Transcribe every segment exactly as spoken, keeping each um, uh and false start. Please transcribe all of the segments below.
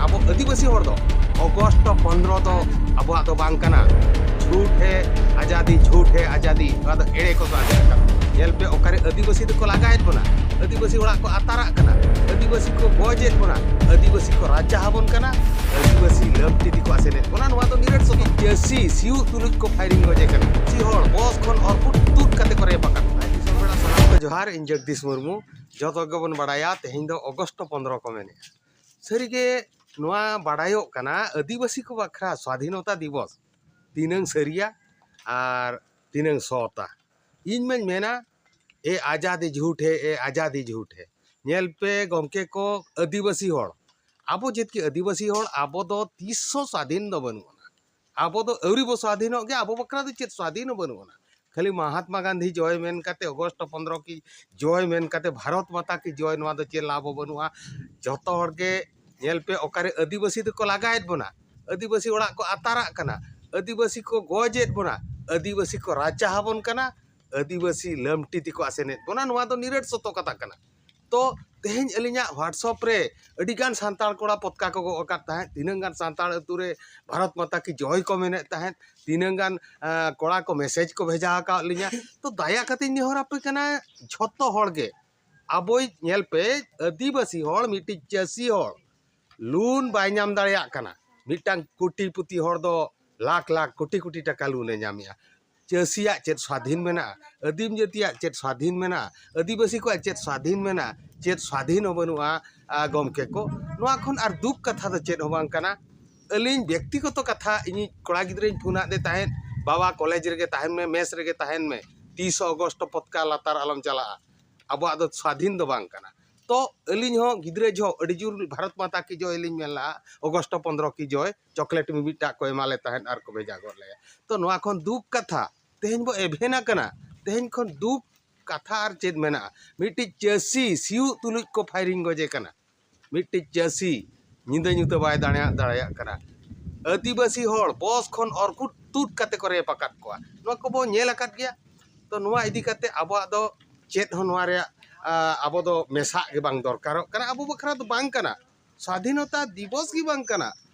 ᱟᱵᱚ ᱟᱹᱫᱤᱵᱟᱹᱥᱤ ᱦᱚᱲ ᱫᱚ ᱚᱜᱚᱥᱴ ᱯᱚᱱᱫᱽᱨᱚ ᱫᱚ ᱟᱵᱚᱣᱟᱜ ᱫᱚ ᱵᱟᱝ ᱠᱟᱱᱟ᱾ ᱡᱷᱩᱴ ᱦᱮ ᱟᱡᱟᱫᱤ, ᱡᱷᱩᱴ ᱦᱮ ᱟᱡᱟᱫᱤ, ᱱᱚᱣᱟ ᱫᱚ ᱮᱲᱮ ᱠᱚ ᱥᱟᱡᱟᱣ ᱠᱟᱱᱟ᱾ ᱧᱮᱞ ᱯᱮ, ᱚᱠᱟᱨᱮ ᱟᱹᱫᱤᱵᱟᱹᱥᱤ ᱫᱚᱠᱚ ᱞᱟᱜᱟᱭᱮᱫ ᱵᱚᱱᱟ, ᱟᱹᱫᱤᱵᱟᱹᱥᱤ ᱚᱲᱟᱜ ᱠᱚ ᱟᱛᱟᱨᱟᱜ ᱠᱟᱱᱟ, ᱟᱹᱫᱤᱵᱟᱹᱥᱤ ᱠᱚ ᱜᱚᱡᱮᱫ ᱵᱚᱱᱟ, ᱟᱹᱫᱤᱵᱟᱹᱥᱤ ᱠᱚ ᱨᱟᱡᱟ ᱟᱵᱚᱱ ᱠᱟᱱᱟ, ᱟᱹᱫᱤᱵᱟᱹᱥᱤ ᱞᱟᱹᱢᱴᱤ ᱛᱮᱠᱚ ᱟᱥᱮᱱᱮᱫ ᱵᱚᱱᱟ᱾ ᱱᱚᱣᱟ ᱫᱚ ᱱᱤᱨᱟᱹᱴ ᱥᱚᱛᱚ᱾ ᱪᱟᱹᱥᱤ ᱥᱤᱭᱳᱜ ᱛᱩᱞᱩᱡ ᱠᱚ ᱯᱷᱟᱭᱨᱤᱝ ᱜᱚᱡᱮ ᱠᱟᱱᱟ᱾ ᱪᱟᱹᱥᱤ ᱦᱚᱲ ᱵᱚᱥ ᱠᱷᱚᱱ ᱚᱨᱠᱩᱴ ᱛᱩᱫ ᱠᱟᱛᱮ ᱠᱚ ᱨᱮᱯ ᱟᱠᱟᱫ ᱠᱚᱣᱟ᱾ ᱫᱤᱥᱚᱢ ᱯᱮᱲᱟ ᱥᱟᱱᱟᱢ ᱠᱚ ᱡᱚᱦᱟᱨ, ᱤᱧ ᱡᱚᱜᱽᱫᱤᱥ ᱢᱩᱨᱢᱩ᱾ ᱡᱚᱛᱚ ᱜᱮᱵᱚᱱ ᱵᱟᱲᱟᱭᱟ ᱛᱮᱦᱮᱧ ᱫᱚ ᱚᱜᱚᱥᱴ ᱯᱚᱱᱫᱽᱨᱚ ᱠᱚ ᱢᱮᱱᱮᱫᱼᱟ᱾ ᱥᱟᱹᱨᱤᱜᱮ ᱱᱚᱣᱟ ᱵᱟᱲᱟᱭᱚᱜ ᱠᱟᱱᱟ ᱟᱹᱫᱤᱵᱟᱹᱥᱤ ᱠᱚ ᱵᱟᱠᱷᱨᱟ ᱥᱣᱟᱫᱷᱤᱱᱚᱛᱟ ᱫᱤᱵᱚᱥ ᱛᱤᱱᱟᱹᱝ ᱥᱟᱹᱨᱤᱭᱟ ᱟᱨ ᱛᱤᱱᱟᱹᱝ ᱥᱚᱛᱟ᱾ ᱤᱧ ᱢᱟᱧ ᱢᱮᱱᱟ, ᱮ ᱟᱡᱟᱫᱤ ᱡᱷᱩᱴ ᱦᱮ, ᱮ ᱟᱡᱟᱫᱤ ᱡᱷᱩᱴ ᱦᱮ᱾ ᱧᱮᱞ ᱯᱮ ᱜᱚᱢᱠᱮ ᱠᱚ, ᱟᱹᱫᱤᱵᱟᱹᱥᱤ ᱦᱚᱲ, ᱟᱵᱚ ᱡᱮᱫ ᱠᱤ ᱟᱹᱫᱤᱵᱟᱹᱥᱤ ᱦᱚᱲ, ᱟᱵᱚ ᱫᱚ ᱛᱤᱥ ᱦᱚᱸ ᱥᱟᱫᱷᱤᱱ ᱫᱚ ᱵᱟᱹᱱᱩᱜ ᱟᱱᱟ᱾ ᱟᱵᱚ ᱫᱚ ᱟᱹᱣᱨᱤ ᱵᱚ ᱥᱟᱫᱷᱤᱱᱚᱜ ᱜᱮ, ᱟᱵᱚ ᱵᱟᱠᱷᱨᱟ ᱫᱚ ᱪᱮᱫ ᱥᱟᱫᱷᱤᱱ ᱦᱚᱸ ᱵᱟᱹᱱᱩᱜ ᱟᱱᱟ᱾ ᱠᱷᱟᱹᱞᱤ ᱢᱟᱦᱟᱛᱢᱟ ᱜᱟᱱᱫᱷᱤ ᱡᱚᱭ ᱢᱮᱱ ᱠᱟᱛᱮ, ᱚᱜᱚᱥᱴ ᱯᱚᱱᱫᱽᱨᱚ ᱠᱤ ᱡᱚᱭ ᱢᱮᱱ ᱠᱟᱛᱮ, ᱵᱷᱟᱨᱚᱛ ᱢᱟᱛᱟ ᱠᱤ ᱡᱚᱭ, ᱱᱚᱣᱟ ᱫᱚ ᱪᱮᱫ ᱞᱟᱵᱷ ᱦᱚᱸ ᱵᱟᱹᱱᱩᱜᱼᱟ᱾ ᱡᱚᱛᱚ ᱦᱚᱲ ᱜᱮ ᱧᱮᱞ ᱯᱮ, ᱚᱠᱟᱨᱮ ᱟᱹᱫᱤᱵᱟᱹᱥᱤ ᱫᱚᱠᱚ ᱞᱟᱜᱟᱭᱮᱫ ᱵᱚᱱᱟ, ᱟᱹᱫᱤᱵᱟᱹᱥᱤ ᱚᱲᱟᱜ ᱠᱚ ᱟᱛᱟᱨᱟᱜ ᱠᱟᱱᱟ, ᱟᱹᱫᱤᱵᱟᱹᱥᱤ ᱠᱚ ᱜᱚᱡᱮᱫ ᱵᱚᱱᱟ, ᱟᱹᱫᱤᱵᱟᱹᱥᱤ ᱠᱚ ᱨᱟᱪᱟ ᱟᱵᱚᱱ ᱠᱟᱱᱟ, ᱟᱹᱫᱤᱵᱟᱹᱥᱤ ᱞᱟᱹᱢᱴᱤ ᱛᱮᱠᱚ ᱟᱥᱮᱱᱮᱫ ᱵᱚᱱᱟ᱾ ᱱᱚᱣᱟ ᱫᱚ ᱱᱤᱨᱟᱹᱴ ᱥᱚᱛᱚ ᱠᱟᱛᱷᱟ ᱠᱟᱱᱟ᱾ ᱛᱚ ᱛᱮᱦᱮᱧ ᱟᱹᱞᱤᱧᱟᱜ WhatsApp ᱨᱮ ᱟᱹᱰᱤ ᱜᱟᱱ ᱥᱟᱱᱛᱟᱲ ᱠᱚᱲᱟ ᱯᱚᱛᱠᱟ ᱠᱚ ᱜᱚᱜ ᱟᱠᱟᱫ ᱛᱟᱦᱮᱸᱫ, ᱛᱤᱱᱟᱹᱝ ᱜᱟᱱ ᱥᱟᱱᱛᱟᱲ ᱟᱹᱛᱩ ᱨᱮ ᱵᱷᱟᱨᱚᱛ ᱢᱟᱛᱟ ᱠᱤ ᱡᱚᱭ ᱠᱚ ᱢᱮᱱᱮᱫ ᱛᱟᱦᱮᱸᱫ, ᱛᱤᱱᱟᱹᱝ ᱜᱟᱱ, ᱟᱸ, ᱠᱚᱲᱟ ᱠᱚ ᱢᱮᱥᱮᱡᱽ ᱠᱚ ᱵᱷᱮᱡᱟ ᱟᱠᱟᱫ ᱞᱤᱧᱟ᱾ ᱛᱚ ᱫᱟᱭᱟ ᱠᱟᱛᱮᱧ ᱱᱮᱦᱚᱨ ᱟᱯᱮ ᱠᱟᱱᱟ, ᱡᱷᱚᱛᱚ ᱦᱚᱲ ᱜᱮ, ᱟᱵᱚᱭᱤᱡ ᱧᱮᱞ ᱯᱮ, ᱟᱹᱫᱤᱵᱟᱹᱥᱤ ᱦᱚᱲ, ᱢᱤᱫᱴᱤᱡ ᱪᱟᱹᱥᱤ ᱦᱚᱲ, ᱞᱳᱱ ᱵᱟᱭ ᱧᱟᱢ ᱫᱟᱲᱮᱭᱟᱜ ᱠᱟᱱᱟ᱾ ᱢᱤᱫᱴᱟᱝ ᱠᱳᱴᱤᱯᱚᱛᱤ ᱦᱚᱲ ᱫᱚ ᱞᱟᱠᱷ ᱞᱟᱠᱷ, ᱠᱳᱴᱤ ᱠᱳᱴᱤ ᱴᱟᱠᱟ ᱞᱳᱱ ᱮ ᱧᱟᱢᱮᱜᱼᱟ᱾ ᱪᱟᱹᱥᱤᱭᱟᱜ ᱪᱮᱫ ᱥᱣᱟᱫᱷᱤᱱ ᱢᱮᱱᱟᱜᱼᱟ? ᱟᱹᱫᱤᱢ ᱡᱟᱹᱛᱤᱭᱟᱜ ᱪᱮᱫ ᱥᱣᱟᱫᱷᱤᱱ ᱢᱮᱱᱟᱜᱼᱟ? ᱟᱹᱫᱤᱵᱟᱹᱥᱤ ᱠᱚᱣᱟᱜ ᱪᱮᱫ ᱥᱣᱟᱫᱷᱤᱱ ᱢᱮᱱᱟᱜᱼᱟ? ᱪᱮᱫ ᱥᱣᱟᱫᱷᱤᱱ ᱦᱚᱸ ᱵᱟᱹᱱᱩᱜᱼᱟ, ᱟ, ᱜᱚᱢᱠᱮ ᱠᱚ᱾ ᱱᱚᱣᱟ ᱠᱷᱚᱱ ᱟᱨ ᱫᱩᱠ ᱠᱟᱛᱷᱟ ᱫᱚ ᱪᱮᱫ ᱦᱚᱸ ᱵᱟᱝ ᱠᱟᱱᱟ᱾ ᱟᱹᱞᱤᱧ ᱵᱮᱠᱛᱤᱜᱚᱛᱚ ᱠᱟᱛᱷᱟ, ᱤᱧᱤᱡ ᱠᱚᱲᱟ ᱜᱤᱫᱽᱨᱟᱹᱧ ᱯᱷᱳᱱ ᱟᱫᱮ ᱛᱟᱦᱮᱸᱫ, "ᱵᱟᱵᱟ, ᱠᱚᱞᱮᱡᱽ ᱨᱮᱜᱮ ᱛᱟᱦᱮᱱ ᱢᱮ, ᱢᱮᱥ ᱨᱮᱜᱮ ᱛᱟᱦᱮᱱ ᱢᱮ, ᱛᱤᱥ ᱦᱚᱸ ᱚᱜᱚᱥᱴ ᱯᱚᱛᱠᱟ ᱞᱟᱛᱟᱨ ᱟᱞᱚᱢ ᱪᱟᱞᱟᱜᱼᱟ, ᱟᱵᱚᱣᱟᱜ ᱫᱚ ᱥᱣᱟᱫᱷᱤᱱ ᱫᱚ ᱵᱟᱝ ᱠᱟᱱᱟ᱾" ᱛᱚ ᱟᱹᱞᱤᱧ ᱦᱚᱸ ᱜᱤᱫᱽᱨᱟᱹ ᱡᱚᱦᱚᱜ ᱟᱹᱰᱤ ᱡᱳᱨ ᱵᱷᱟᱨᱚᱛ ᱢᱟᱛᱟ ᱠᱤ ᱡᱚᱭ ᱞᱤᱧ ᱢᱮᱱ ᱞᱟᱜᱼᱟ, ᱚᱜᱚᱥᱴ ᱯᱚᱱᱫᱽᱨᱚ ᱠᱤ ᱡᱚᱭ, ᱪᱚᱠᱞᱮᱴ ᱢᱤᱢᱤᱫᱴᱟᱜ ᱠᱚ ᱮᱢᱟ ᱞᱮ ᱛᱟᱦᱮᱸᱫ ᱟᱨ ᱠᱚ ᱵᱷᱮᱡᱟ ᱜᱚᱫ ᱞᱮᱭᱟ᱾ ᱛᱚ ᱱᱚᱣᱟ ᱠᱷᱚᱱ ᱫᱩᱠ ᱠᱟᱛᱷᱟ, ᱛᱮᱦᱮᱧ ᱵᱚ ᱮᱵᱷᱮᱱ ᱟᱠᱟᱱᱟ, ᱛᱮᱦᱮᱧ ᱠᱷᱚᱱ ᱫᱩᱠ ᱠᱟᱛᱷᱟ ᱟᱨ ᱪᱮᱫ ᱢᱮᱱᱟᱜᱼᱟ? ᱢᱤᱫᱴᱤᱡ ᱪᱟᱹᱥᱤ ᱥᱤᱭᱳᱜ ᱛᱩᱞᱩᱡ ᱠᱚ ᱯᱷᱟᱭᱨᱤᱝ ᱜᱚᱡᱮ ᱠᱟᱱᱟ᱾ ᱢᱤᱫᱴᱤᱡ ᱪᱟᱹᱥᱤ ᱧᱤᱫᱟᱹ ᱧᱩᱛᱟᱹ ᱵᱟᱭ ᱫᱟᱲᱮᱭᱟᱜ, ᱫᱟᱲᱮᱭᱟᱜ ᱠᱟᱱᱟ᱾ ᱟᱹᱫᱤᱵᱟᱹᱥᱤ ᱦᱚᱲ ᱵᱚᱥ ᱠᱷᱚᱱ ᱚᱨᱠᱩᱴ ᱛᱩᱫ ᱠᱟᱛᱮ ᱠᱚ ᱨᱮᱯ ᱟᱠᱟᱫ ᱠᱚᱣᱟ᱾ ᱱᱚᱣᱟ ᱠᱚᱵᱚ ᱧᱮᱞ ᱟᱠᱟᱫ ᱜᱮᱭᱟ᱾ ᱛᱚ ᱱᱚᱣᱟ ᱤᱫᱤ ᱠᱟᱛᱮ ᱟᱵᱚᱣᱟᱜ ᱫᱚ ᱪᱮᱫ ᱦᱚᱸ ᱱᱚᱣᱟ ᱨᱮᱭᱟᱜ, ᱟ, ᱟᱵᱚ ᱫᱚ ᱢᱮᱥᱟᱜ ᱜᱮ ᱵᱟᱝ ᱫᱚᱨᱠᱟᱨᱚᱜ ᱠᱟᱱᱟ᱾ ᱟᱵᱚ ᱵᱟᱠᱷᱨᱟ ᱫᱚ ᱵᱟᱝ ᱠᱟᱱᱟ᱾ ᱥᱟᱫᱷᱤᱱᱚᱛᱟ ᱫᱤᱵᱚᱥ ᱜᱮ ᱵᱟᱝ ᱠᱟᱱᱟ᱾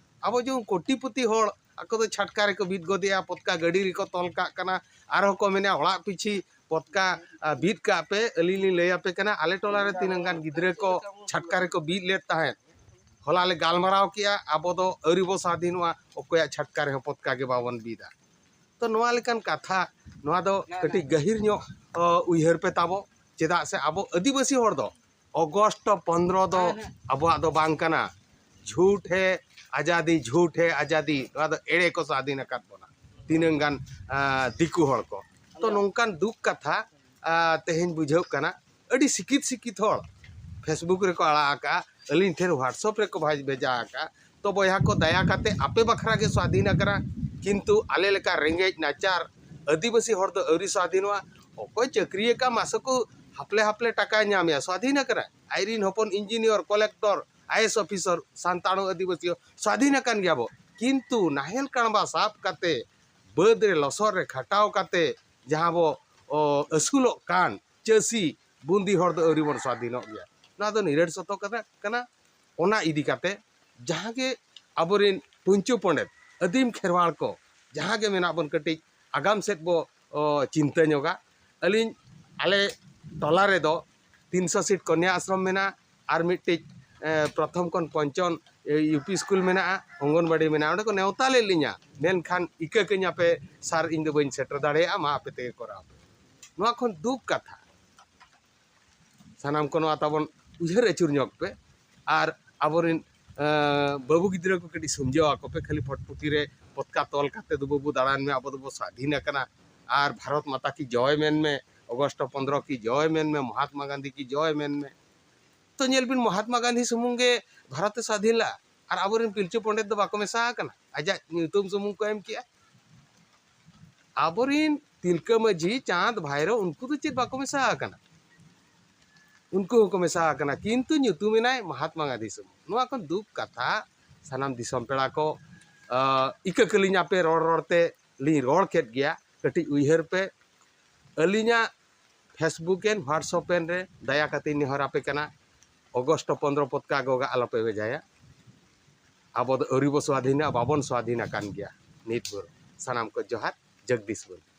ᱟᱵᱚ ᱡᱮᱢᱚᱱ ᱠᱳᱴᱤᱯᱚᱛᱤ ᱦᱚᱲ, ᱟᱠᱚ ᱫᱚ ᱪᱷᱟᱴᱠᱟ ᱨᱮᱠᱚ ᱵᱤᱫ ᱜᱚᱫᱮᱜᱼᱟ, ᱯᱚᱛᱠᱟ ᱜᱟᱹᱰᱤ ᱨᱮᱠᱚ ᱛᱚᱞ ᱠᱟᱜ ᱠᱟᱱᱟ, ᱟᱨᱦᱚᱸ ᱠᱚ ᱢᱮᱱᱟ ᱚᱲᱟᱜ ᱯᱤᱪᱷᱤ ᱯᱚᱛᱠᱟ, ᱟ, ᱵᱤᱫ ᱠᱟᱜ ᱯᱮ, ᱟᱹᱞᱤᱧ ᱞᱤᱧ ᱞᱟᱹᱭ ᱟᱯᱮ ᱠᱟᱱᱟ, ᱟᱞᱮ ᱴᱚᱞᱟ ᱨᱮ ᱛᱤᱱᱟᱹᱜ ᱜᱟᱱ ᱜᱤᱫᱽᱨᱟᱹ ᱠᱚ ᱪᱷᱟᱴᱠᱟ ᱨᱮᱠᱚ ᱵᱤᱫ ᱞᱮᱫ ᱛᱟᱦᱮᱸᱫ᱾ ᱦᱚᱞᱟ ᱞᱮ ᱜᱟᱞᱢᱟᱨᱟᱣ ᱠᱮᱜᱼᱟ, ᱟᱵᱚ ᱫᱚ ᱟᱹᱣᱨᱤ ᱵᱚ ᱥᱟᱫᱷᱤᱱᱚᱜᱼᱟ, ᱚᱠᱚᱭᱟᱜ ᱪᱷᱟᱴᱠᱟ ᱨᱮᱦᱚᱸ ᱯᱚᱛᱠᱟ ᱜᱮ ᱵᱟᱵᱚᱱ ᱵᱤᱫᱟ᱾ ᱛᱚ ᱱᱚᱣᱟ ᱞᱮᱠᱟᱱ ᱠᱟᱛᱷᱟ, ᱱᱚᱣᱟ ᱫᱚ ᱠᱟᱹᱴᱤᱡ ᱜᱟᱹᱦᱤᱨ ᱧᱚᱜ, ᱚ, ᱩᱭᱦᱟᱹᱨ ᱯᱮ ᱛᱟᱵᱚ᱾ ᱪᱮᱫᱟᱜ ᱥᱮ ᱟᱵᱚ ᱟᱹᱫᱤᱵᱟᱹᱥᱤ ᱦᱚᱲ ᱫᱚ ᱚᱜᱚᱥᱴ ᱯᱚᱱᱫᱽᱨᱚ ᱫᱚ ᱟᱵᱚᱣᱟᱜ ᱫᱚ ᱵᱟᱝ ᱠᱟᱱᱟ᱾ ᱡᱷᱩᱴ ᱦᱮ ᱟᱡᱟᱫᱤ, ᱡᱷᱩᱴ ᱦᱮ ᱟᱡᱟᱫᱤ, ᱱᱚᱣᱟ ᱫᱚ ᱮᱲᱮ ᱠᱚ ᱥᱟᱫᱷᱤᱱ ᱟᱠᱟᱫ ᱵᱚᱱᱟ ᱛᱤᱱᱟᱹᱝ ᱜᱟᱱ, ᱟ, ᱫᱤᱠᱩ ᱦᱚᱲ ᱠᱚ᱾ ᱛᱚ ᱱᱚᱝᱠᱟᱱ ᱫᱩᱠ ᱠᱟᱛᱷᱟ, ᱟ, ᱛᱮᱦᱮᱧ ᱵᱩᱡᱷᱟᱹᱜ ᱠᱟᱱᱟ᱾ ᱟᱹᱰᱤ ᱥᱤᱠᱤᱛ ᱥᱤᱠᱤᱛ ᱦᱚᱲ Facebook ᱨᱮᱠᱚ ᱟᱲᱟᱜ ᱟᱠᱟᱜᱼᱟ, ᱟᱹᱞᱤᱧ ᱴᱷᱮᱱ WhatsApp ᱨᱮᱠᱚ ᱵᱷᱟᱡ-, ᱵᱷᱮᱡᱟ ᱟᱠᱟᱜᱼᱟ᱾ ᱛᱚ ᱵᱚᱭᱦᱟ ᱠᱚ, ᱫᱟᱭᱟ ᱠᱟᱛᱮ ᱟᱯᱮ ᱵᱟᱠᱷᱨᱟ ᱜᱮ ᱥᱟᱫᱷᱤᱱ ᱟᱠᱟᱱᱟ, ᱠᱤᱱᱛᱩ ᱟᱞᱮ ᱞᱮᱠᱟ ᱨᱮᱸᱜᱮᱡ ᱱᱟᱪᱟᱨ ᱟᱹᱫᱤᱵᱟᱹᱥᱤ ᱦᱚᱲ ᱫᱚ ᱟᱹᱣᱨᱤ ᱥᱟᱫᱷᱤᱱᱚᱜᱼᱟ᱾ ᱚᱠᱚᱭ ᱪᱟᱹᱠᱨᱤ ᱟᱠᱟᱫ, ᱢᱟᱥᱮ ᱠᱚ ᱦᱟᱯᱞᱮ ᱦᱟᱯᱞᱮ ᱴᱟᱠᱟᱭ ᱧᱟᱢᱮᱜᱼᱟ, ᱥᱟᱫᱷᱤᱱ ᱟᱠᱟᱱᱟ᱾ ᱟᱡᱨᱤᱱ ᱦᱚᱯᱚᱱ engineer, collector, IAS officer, Santal ᱦᱚᱸ ᱟᱹᱫᱤᱵᱟᱹᱥᱤ ᱦᱚᱸ ᱥᱟᱫᱷᱤᱱ ᱟᱠᱟᱱ ᱜᱮᱭᱟ ᱵᱚ, ᱠᱤᱱᱛᱩ ᱱᱟᱦᱮᱞ ᱠᱟᱬᱵᱟ ᱥᱟᱵ ᱠᱟᱛᱮ ᱵᱟᱹᱫᱽ ᱨᱮ ᱞᱚᱥᱚᱫ ᱨᱮ ᱠᱷᱟᱴᱟᱣ ᱠᱟᱛᱮ ᱡᱟᱦᱟᱸ ᱵᱚ, ᱚ, ᱟᱹᱥᱩᱞᱚᱜ ᱠᱟᱱ ᱪᱟᱹᱥᱤ ᱵᱩᱱᱫᱤ ᱦᱚᱲ ᱫᱚ ᱟᱹᱣᱨᱤ ᱵᱚᱱ ᱥᱟᱫᱷᱤᱱᱚᱜ ᱜᱮᱭᱟ᱾ ᱱᱚᱣᱟ ᱫᱚ ᱱᱤᱨᱟᱹᱴ ᱥᱚᱛᱚ ᱠᱟᱛᱷᱟ ᱠᱟᱱᱟ᱾ ᱚᱱᱟ ᱤᱫᱤ ᱠᱟᱛᱮ ᱡᱟᱦᱟᱸ ᱜᱮ ᱟᱵᱚᱨᱮᱱ ᱯᱩᱧᱪᱩ ᱯᱚᱸᱰᱮᱛ, ᱟᱹᱫᱤᱢ ᱠᱷᱮᱨᱣᱟᱲ ᱠᱚ ᱡᱟᱦᱟᱸ ᱜᱮ ᱢᱮᱱᱟᱜ ᱵᱚᱱ, ᱠᱟᱹᱴᱤᱡ ᱟᱜᱟᱢ ᱥᱮᱫ ᱵᱚ, ᱚ, ᱪᱤᱱᱛᱟᱹ ᱧᱚᱜᱟ᱾ ᱟᱹᱞᱤᱧ, ᱟᱞᱮ ᱴᱚᱞᱟ ᱨᱮᱫᱚ ᱛᱤᱱᱥᱚ ᱥᱤᱴ ᱠᱚᱱᱭᱟ ᱟᱥᱨᱚᱢ ᱢᱮᱱᱟᱜᱼᱟ, ᱟᱨ ᱢᱤᱫᱴᱤᱡ, ᱮ, ᱯᱨᱚᱛᱷᱚᱢ ᱠᱷᱚᱱ ᱯᱚᱧᱪᱚᱢ, ᱮ, UP ᱥᱠᱩᱞ ᱢᱮᱱᱟᱜᱼᱟ, ᱚᱝᱜᱚᱱᱵᱟᱲᱤ ᱢᱮᱱᱟᱜᱼᱟ, ᱚᱸᱰᱮ ᱠᱚ ᱱᱮᱣᱛᱟ ᱞᱮᱫ ᱞᱤᱧᱟ, ᱢᱮᱱᱠᱷᱟᱱ ᱤᱠᱟᱹ ᱠᱟᱹᱧᱟ ᱯᱮ ᱥᱟᱨ, ᱤᱧ ᱫᱚ ᱵᱟᱹᱧ ᱥᱮᱴᱮᱨ ᱫᱟᱲᱮᱭᱟᱜᱼᱟ, ᱢᱟ ᱟᱯᱮ ᱛᱮᱜᱮ ᱠᱚᱨᱟᱣ ᱯᱮ᱾ ᱱᱚᱣᱟ ᱠᱷᱚᱱ ᱫᱩᱠ ᱠᱟᱛᱷᱟ᱾ ᱥᱟᱱᱟᱢ ᱠᱚ ᱱᱚᱣᱟ ᱛᱟᱵᱚᱱ ᱩᱭᱦᱟᱹᱨ ᱟᱹᱪᱩᱨ ᱧᱚᱜ ᱯᱮ᱾ ᱟᱨ ᱟᱵᱚᱨᱮᱱ, ᱮᱸ, ᱵᱟᱹᱵᱩ ᱜᱤᱫᱽᱨᱟᱹ ᱠᱚ ᱠᱟᱹᱴᱤᱡ ᱥᱚᱢᱡᱷᱟᱹᱣ ᱟᱠᱚ ᱯᱮ, ᱠᱷᱟᱹᱞᱤ ᱯᱷᱚᱴ ᱯᱩᱛᱷᱤ ᱨᱮ ᱯᱚᱛᱠᱟ ᱛᱚᱞ ᱠᱟᱛᱮ ᱫᱚ ᱵᱟᱹᱵᱩ ᱫᱟᱬᱟᱱ ᱢᱮ, ᱟᱵᱚ ᱫᱚᱵᱚ ᱥᱟᱫᱷᱤᱱ ᱟᱠᱟᱱᱟ, ᱟᱨ ᱵᱷᱟᱨᱚᱛ ᱢᱟᱛᱟ ᱠᱤ ᱡᱚᱭ ᱢᱮᱱ ᱢᱮ, ᱚᱜᱚᱥᱴ ᱯᱚᱱᱫᱽᱨᱚ ᱠᱤ ᱡᱚᱭ ᱢᱮᱱ ᱢᱮ, ᱢᱚᱦᱟᱛᱢᱟ ᱜᱟᱱᱫᱷᱤ ᱠᱤ ᱡᱚᱭ ᱢᱮᱱ ᱢᱮ᱾ ᱛᱚ ᱧᱮᱞ ᱵᱤᱱ, ᱢᱚᱦᱟᱛᱢᱟ ᱜᱟᱱᱫᱷᱤ ᱥᱩᱢᱩᱝ ᱜᱮ ᱵᱷᱟᱨᱚᱛ ᱮ ᱥᱟᱫᱷᱤᱱ ᱞᱮᱜᱼᱟ, ᱟᱨ ᱟᱵᱚᱨᱮᱱ ᱯᱤᱞᱪᱩ ᱯᱚᱸᱰᱮᱛ ᱫᱚ ᱵᱟᱠᱚ ᱢᱮᱥᱟ ᱟᱠᱟᱱᱟ, ᱟᱡᱟᱜ ᱧᱩᱛᱩᱢ ᱥᱩᱢᱩᱝ ᱠᱚ ᱮᱢ ᱠᱮᱜᱼᱟ᱾ ᱟᱵᱚᱨᱮᱱ ᱛᱤᱞᱠᱟᱹ ᱢᱟᱹᱡᱷᱤ, ᱪᱟᱸᱫᱽ, ᱵᱷᱟᱭᱨᱳ, ᱩᱱᱠᱩ ᱫᱚ ᱪᱮᱫ ᱵᱟᱠᱚ ᱢᱮᱥᱟ ᱟᱠᱟᱱᱟ? ᱩᱱᱠᱩ ᱦᱚᱸᱠᱚ ᱢᱮᱥᱟ ᱟᱠᱟᱱᱟ, ᱠᱤᱱᱛᱩ ᱧᱩᱛᱩᱢ ᱮᱱᱟᱭ ᱢᱚᱦᱟᱛᱢᱟ ᱜᱟᱱᱫᱷᱤ ᱥᱩᱢᱩᱝ᱾ ᱱᱚᱣᱟ ᱠᱷᱚᱱ ᱫᱩᱠ ᱠᱟᱛᱷᱟ, ᱥᱟᱱᱟᱢ ᱫᱤᱥᱚᱢ ᱯᱮᱲᱟ ᱠᱚ, ᱟᱸ, ᱤᱠᱟᱹ ᱠᱟᱹᱞᱤᱧ ᱟᱯᱮ ᱨᱚᱲ ᱨᱚᱲ ᱛᱮ ᱞᱤᱧ ᱨᱚᱲ ᱠᱮᱫ ᱜᱮᱭᱟ, ᱠᱟᱹᱴᱤᱡ ᱩᱭᱦᱟᱹᱨ ᱯᱮ᱾ ᱟᱹᱞᱤᱧᱟᱜ Facebook ᱮᱱ, WhatsApp ᱮᱱ ᱨᱮ ᱫᱟᱭᱟ ᱠᱟᱛᱮ ᱤᱧ ᱱᱮᱦᱚᱨ ᱟᱯᱮ ᱠᱟᱱᱟ, ᱚᱜᱚᱥᱴ ᱯᱚᱱᱫᱽᱨᱚ ᱯᱚᱛᱠᱟ ᱜᱚᱜᱟ ᱟᱞᱚᱯᱮ ᱵᱷᱮᱡᱟᱭᱟ᱾ ᱟᱵᱚ ᱫᱚ ᱟᱹᱣᱨᱤ ᱵᱚ ᱥᱣᱟᱫᱷᱤᱱᱟ, ᱵᱟᱵᱚᱱ ᱥᱣᱟᱫᱷᱤᱱ ᱟᱠᱟᱱ ᱜᱮᱭᱟ ᱱᱤᱛ ᱵᱷᱳᱨ᱾ ᱥᱟᱱᱟᱢ ᱠᱚ ᱡᱚᱦᱟᱨ, ᱡᱚᱜᱽᱫᱤᱥ ᱢᱩᱨᱢᱩ᱾